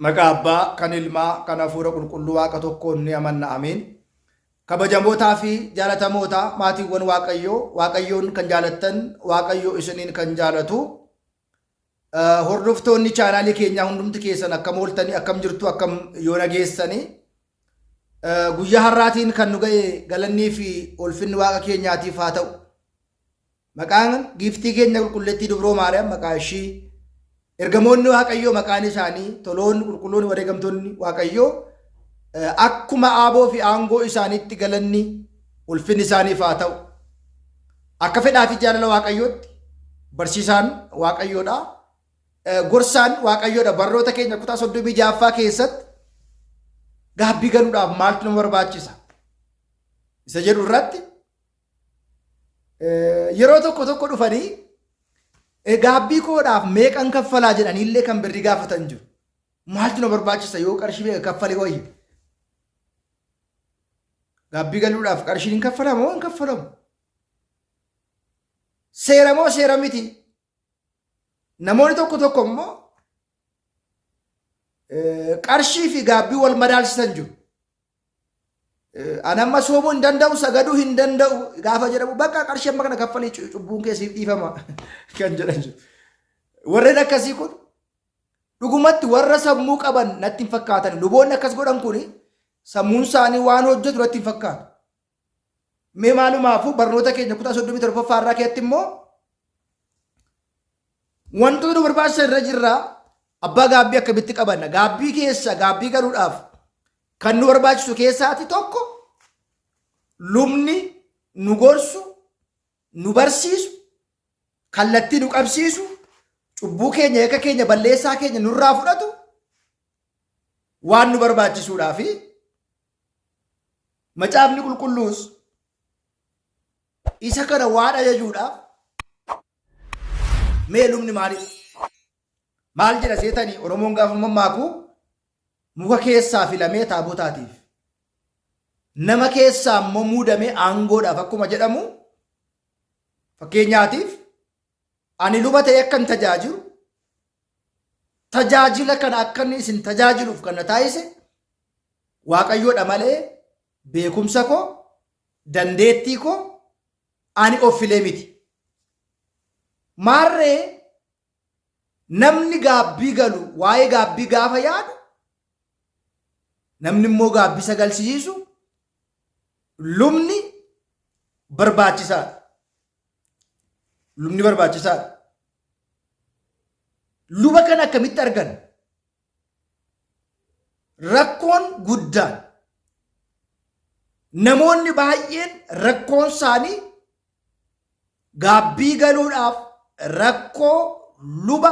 Maqaa Abbaa, kan Ilmaa, kan Hafuura Qulqulluu Waaqa tokkoon ni amanna. Ameen. Kabajamootaa fi jaalatamoota maatiiwwan Waaqayyoo, Waaqayyoon kan jaalattan, Waaqayyo isiniin kan jaalatu, hordoftoonni chaanaalii keenyaa hundumti keessan akkam ooltanii, akkam jirtu, akkam yoona geessanii, guyyaa har'aatiin kan nu ga'e galannii fi ulfinni Waaqa keenyaatiif haa ta'u. Maqaan giiftii keenya qulqulleettii Dubroo Maariyaam maqaa ishii, ergamoonni Waaqayyoo maqaan isaanii, toloonni qulqulloonni wareegamtoonni Waaqayyoo akkuma aaboo fi aangoo isaaniitti galanni ulfinni isaaniif haa ta'u. Akka fedhaa fi jaalala Waaqayyootti barsiisaan Waaqayyoodha. Gorsaan Waaqayyoodha. Barnoota keenya kutaa 36ffaa keessatti gaabbii galuudhaaf maaltu nama barbaachisa? Isa jedhu irratti yeroo tokko tokko dhufanii gaabbii koodhaaf meeqan kaffalaa jedhanii illee kan birrii gaafatan jiru. Maaltu na barbaachisa yoo qarshii meeqa kaffale wayya? Gaabbii galuudhaaf qarshiin hin kaffalamu moo hin kaffalamu? Seera moo seera miti? Namoonni tokko tokko immoo qarshii fi gaabbii wal madaalsisan jiru. Ani amma soomuu hin danda'u, sagaduu hin danda'u gaafa jedhamu bakka qarshii amma kana kaffalii cubbuun kee siif dhiifama kan jedhan jiru. Warreen akkasii kun dhugumatti warra sammuu qaban natti hin fakkaatan. Luboonni akkas godhan kun sammuun isaanii waan hojjetu natti hin fakkaatu. Mee maalumaafuu barnoota keenya kutaa 37ffaa irraa keessatti immoo wantoota nu barbaachisan irra jirra. Abbaa gaabbii akkamitti qabanna? Gaabbii keessa gaabbii galuudhaaf kan nu barbaachisu keessaati tokko lubni nu gorsu, nu barsiisu, kallattii nu qabsiisu, cubbuu keenya, yakka keenya, balleessaa keenya nurraa fudhatu waan nu barbaachisuudhaa fi macaafni qulqulluus isa kana waan ajajuudhaaf mee lubni maalidha? Maal jedha seetanii Oromoon gaafa mammaaku muka keessaa filamee taabotaatiif nama keessaa immoo muudamee aangoodhaaf akkuma jedhamu fakkeenyaatiif ani luba ta'e akkan tajaajilu tajaajila kana akka inni isin tajaajiluuf kan na taasise Waaqayyoodha malee beekumsa koo dandeettii koo ani of filee miti. Maarree namni gaabbii galu waa'ee gaabbii gaafa yaadu namni immoo gaabbii sagalsiisu lubni barbaachisaadha. Lubni barbaachisaadha. Luba kana akkamitti arganna? Rakkoon guddaan namoonni baay'een rakkoon isaanii gaabbii galuudhaaf rakkoo luba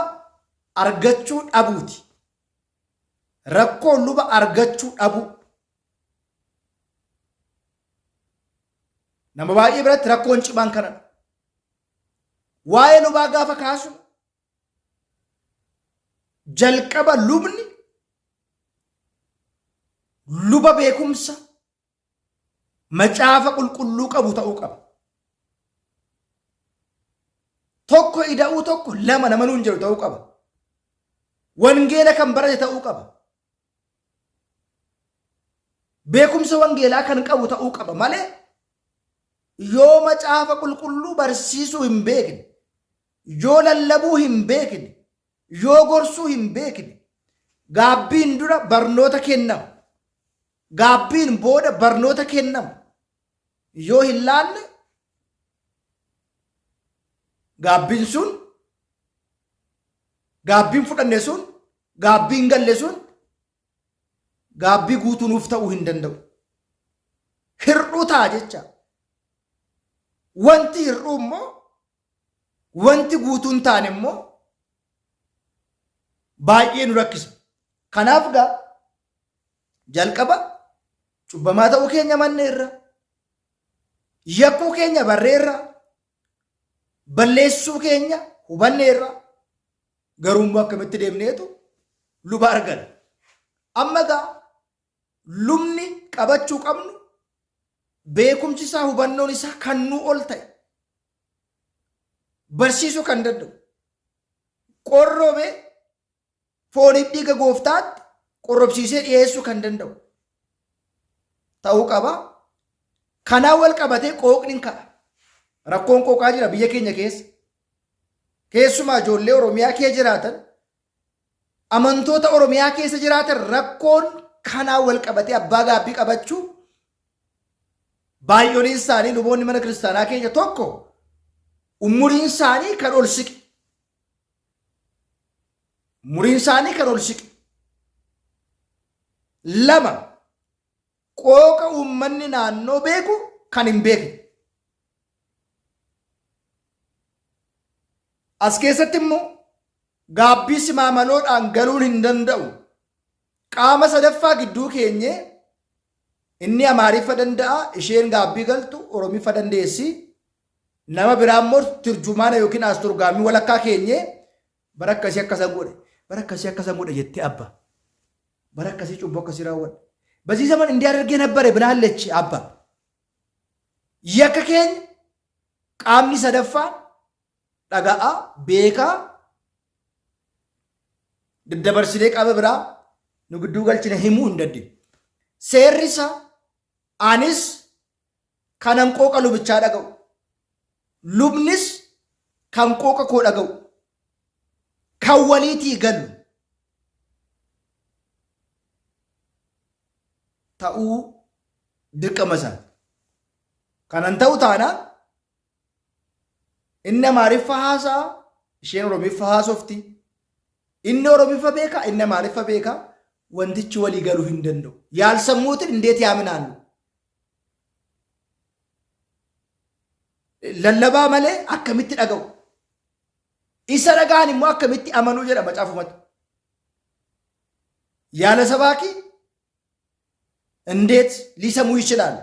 argachuu dhabuuti. Rakkoo luba argachuu dhabuu. Nama baay'ee biratti rakkoon cimaan kanadha. Waa'ee lubaa gaafa kaasu jalqaba lubni luba beekumsa macaafa qulqulluu qabu ta'uu qaba. Tokko ida'uu tokko lama nama nuun jedhu ta'uu qaba. Wangeela kan barate ta'uu qaba. Beekumsa wangeelaa kan qabu ta'uu qaba malee yoo macaafa qulqulluu barsiisuu hin beekne, yoo lallabuu hin beekne, yoo gorsuu hin beekne, gaabbiin dura barnoota kennamu, gaabbiin booda barnoota kennamu yoo hin laanne gaabbiin sun gaabbiin fudhanne sun gaabbiin galle sun gaabbii guutuu nuuf ta'uu hin danda'u. Hir'uu ta'a jecha. Wanti hir'uu immoo wanti guutuu hin taane immoo baay'ee nu rakkisa. Kanaaf gaa jalqaba cubbamaa ta'uu keenya manneerra, yakkuu keenya barreerra, balleessuu keenya hubanneerra, garuu immoo akkamitti deemneetu luba argana. Amma gaa lubni qabachuu qabnu beekumsi isaa hubannoon isaa kan nu ol ta'e barsiisuu kan danda'u qorroomee fooniif dhiiga gooftaatti Qorrobsiisee dhiyeessuu kan danda'u ta'uu qaba. Kanaan wal qabatee qooqni hin ka'a. Rakkoon qooqaa jira biyya keenya keessa. Keessumaa ijoollee Oromiyaa keessa jiraatan, amantoota Oromiyaa keessa jiraatan, rakkoon kanaan wal qabatee abbaa gaabbii qabachuu baay'oliin isaanii, luboonni mana kiristaanaa keenya tokko umuriin isaanii kan ol siqe. Umuriin isaanii kan ol siqe. Lama, qooqa uummanni naannoo beeku kan hin beekne. As keessatti immoo gaabbii simaamaloodhaan galuun hin danda'u. Qaama sadaffaa gidduu keenyee inni Amaariffa danda'a, isheen gaabbii galtu Oromiffa dandeessi. Nama biraa immoo turjumaana yookiin asturgaamii walakkaa keenyee bara akkasii akkasan godhe, bara akkasii akkasan godhe jettee abba. Bara akkasii cubbuu akkasii raawwadhe. በዚህ ዘመን እንዲያደርግ የነበረ ብላለች አባ። Yakka keenya qaamni sadaffaan dhaga'aa beekaa daddabarsinee qaama biraa nu gidduu galchine himuu hin dandeenyu. Seerri isaa anis kanan qooqa lubichaa dhaga'u, lubnis kan qooqa koo dhaga'u, kan waliitii galu ta'uu dirqama isaati. Kanan ta'u taanaan inni Amaariffa haasa'a, isheen Oromiffa haasofti. Inni Oromiffa beeka, inni Amaariffa beeka, wantichi walii galuu hin danda'u. ያልሰሙትን እንዴት ያምናሉ? Lallabaa malee akkamitti dhaga'u? Isa dhaga'an immoo akkamitti amanuu jedha macaafumatti. ያለ ሰባኪ እንዴት ሊሰሙ ይችላሉ?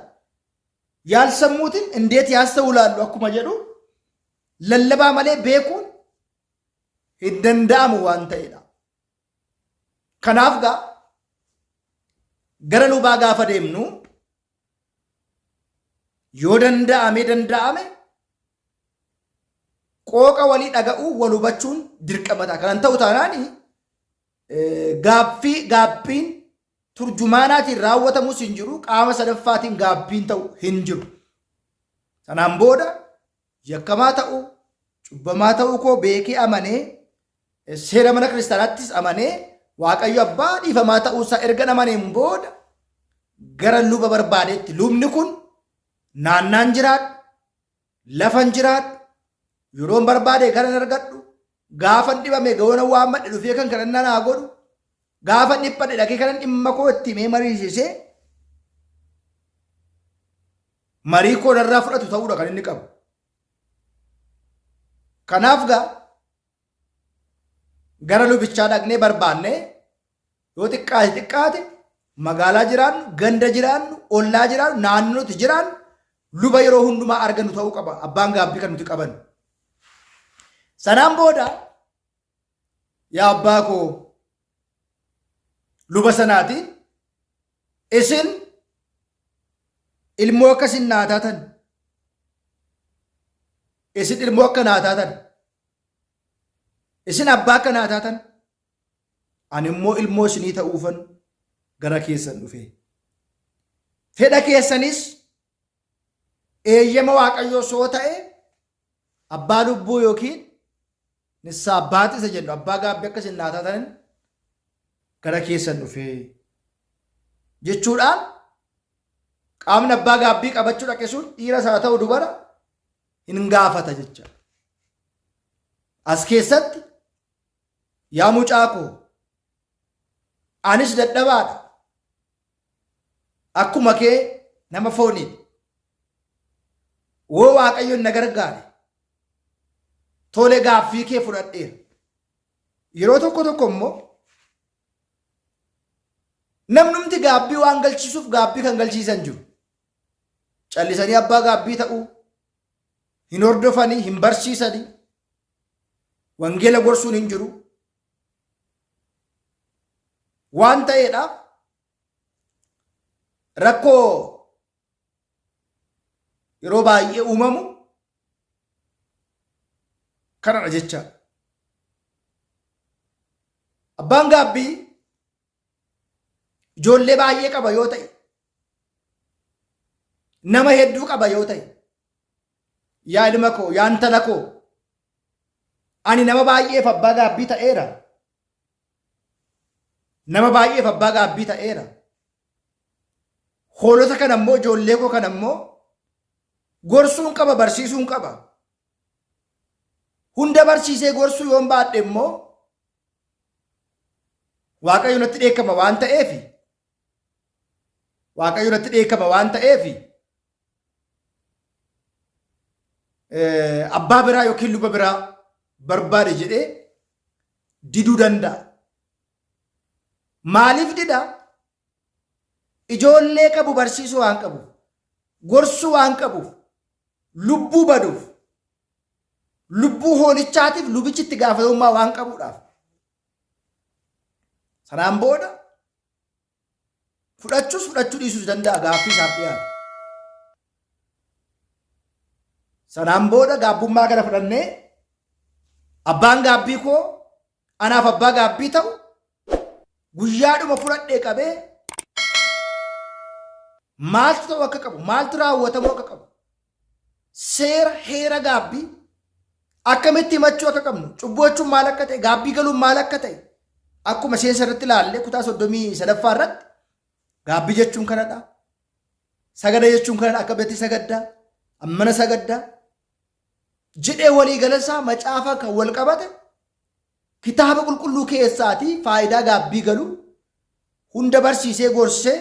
ያልሰሙትን እንዴት ያስተውላሉ? Akkuma jedhu lallabaa malee beekuun hin danda'amu waan ta'edha. Kanaaf gaa gara lubaa gaafa deemnu yoo danda'ame danda'ame qooqa walii dhaga'uu, wal hubachuun dirqama ta'a. Kanan ta'u taanaan gaaffii gaabbiin turjumaanaatiin raawwatamus hin jiru, qaama sadaffaatiin gaabbiin ta'u hin jiru. Sanaan booda yakkamaa ta'uu, cubbamaa ta'uu koo beekee amanee, seera mana kiristaanaattis amanee, Waaqayyo abbaa dhiifamaa ta'uusaa erga amaneen booda gara luba barbaadeetti, lubni kun naannaan jiraadhu, lafan jiraadhu, yeroon barbaade kanan argadhu, gaafan dhibame goona waammadhe dhufee kan kadhannaa naa godhu, gaafa dhiphadhe dhaqee kanan dhimma koo itti himee mariisisee marii koo narraa fudhatu ta'uudha kan inni qabu. Kanaaf gaa gara lubichaa dhaqnee barbaanne yoo xiqqaate xiqqaate magaalaa jiraannu, ganda jiraannu, ollaa jiraannu, naannootti jiraannu luba yeroo hundumaa argannu ta'uu qaba abbaan gaabbii kan nuti qaban. Sanaan booda yaa abbaa koo luba sanaatiin, isin ilmoo akka isin naa taatan, isin ilmoo akka naa taatan, isin abbaa akka naa taatan, ani immoo ilmoo isinii ta'uufan gara keessan dhufe. Fedha keessanis eeyyama Waaqayyoo soo ta'e abbaa lubbuu yookiin nissaa abbaati isa jennu, abbaa gaabbii akka isin naa taatan gara keessan dhufe jechuudhaan qaamni abbaa gaabbii qabachuu dhaqe sun dhiiras haa ta'u dubara hin gaafata jecha. As keessatti yaa mucaa koo, anis dadhabaadha. Akkuma kee nama fooniiti. Woo Waaqayyoon na gargaare. Tole, gaaffii kee fudhadheera. Yeroo tokko tokko immoo namnumti gaabbii waan galchisuuf gaabbii kan galchiisan jiru. Callisanii abbaa gaabbii ta'uu hin hordofanii, hin barsiisanii, wangeela gorsuun hin jiru. Waan ta'eedhaaf rakkoo yeroo baay'ee uumamu kanadha jecha. Abbaan gaabbii Ijoollee baay'ee qaba yoo ta'e, nama hedduu qaba yoo ta'e, yaa ilma koo, yaa intala koo, ani nama baay'eef abbaa gaabbii ta'eera. Nama baay'eef abbaa gaabbii ta'eera. Hoolota kana immoo ijoollee koo kana immoo gorsuun qaba, barsiisuun qaba. Hunda barsiisee gorsuu yoon baadhe immoo Waaqayyo natti dheekkama waan ta'eef Waaqayyo natti dheekkama waan ta'eef abbaa biraa yookiin luba biraa barbaade jedhee diduu danda'a. Maaliif dida? Ijoollee qabu barsiisuu waan qabuuf, gorsuu waan qabuuf, lubbuu baduuf, lubbuu hoolichaatiif lubichi itti gaafatamummaa waan qabuudhaaf. Sanaan booda fudhachuus fudhachuu dhiisuus danda'a gaaffii isaaf dhiyaate. Sanaan booda gaabbummaa kana fudhannee abbaan gaabbii koo anaaf abbaa gaabbii ta'u guyyaadhuma fudhadhee qabee maaltu ta'uu akka qabu maaltu raawwatamuu akka qabu seera heera gaabbii akkamitti himachuu akka qabnu cubbuu jechuun maal akka ta'e gaabbii galuun maal akka ta'e akkuma seensa irratti ilaalle kutaa 33ffaa irratti gaabbii jechuun kanadha. Sagada jechuun kanadha akka beetti sagaddaa ammana sagaddaa jedhee walii galasaa macaafa kan wal qabate kitaaba qulqulluu keessaatii faayidaa gaabbii galu hunda barsiisee gorsee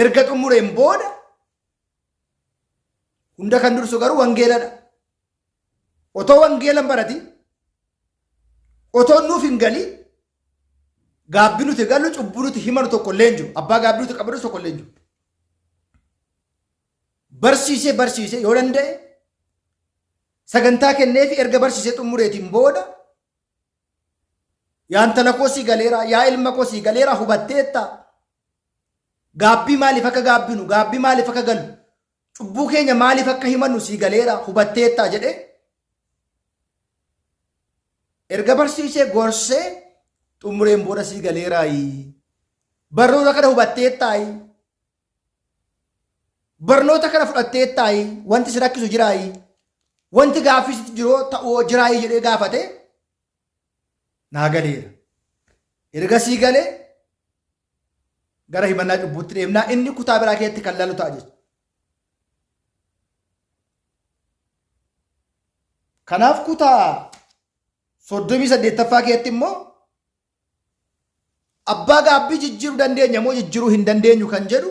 erga xumureen booda hunda kan dursu garuu wangeeladha. Otoo wangeela hin baratin otoo nuuf hin galin gaabbii nuti gallu cubbuu nuti himanu tokko illee hin jiru. Abbaa gaabbii nuti qabnu tokko illee hin jiru. Barsiisee barsiisee yoo danda'e sagantaa kenneefi erga barsiisee xumureetiin booda Yaa intala koo sii galeera, yaa ilma koo sii galeera hubatteetta. Gaabbii maaliif akka gaabbinu, gaabbii maaliif akka gallu, cubbuu keenya maaliif akka himannu sii galeera hubatteetta jedhee erga barsiisee gorsee xumureen booda sii galeeraayi. Barnoota kana hubatteettaayi. Barnoota kana fudhatteettaayi. Wanti si rakkisu jiraayi. Wanti gaaffii sitti jiru ta'uu jiraayi jedhee gaafate naa galeera. Erga sii galee gara himannaa cubbuutti deemnaa inni kutaa biraa keessatti kan lalu ta'a jechuudha. Kanaaf kutaa 38ffaa keessatti immoo abbaa gaabbii jijjiiruu dandeenya moo jijjiiruu hin dandeenyu kan jedhu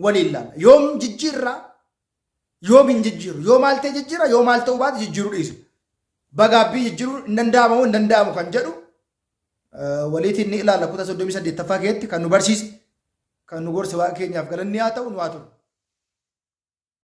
waliin laalla. Yoom jijjiirraa Yoom hin jijjiirru? Yoo maal ta'e jijjiirra? Yoo maal ta'uu baate jijjiiruu dhiisna. Bagaabbii jijjiiruu hin danda'ama moo hin danda'amu kan jedhu waliitiin ni ilaalla kutaa 38ffaa keessatti kan nu barsiise kan nu gorse waaqa keenyaaf galanni haa ta'u nu haa turu.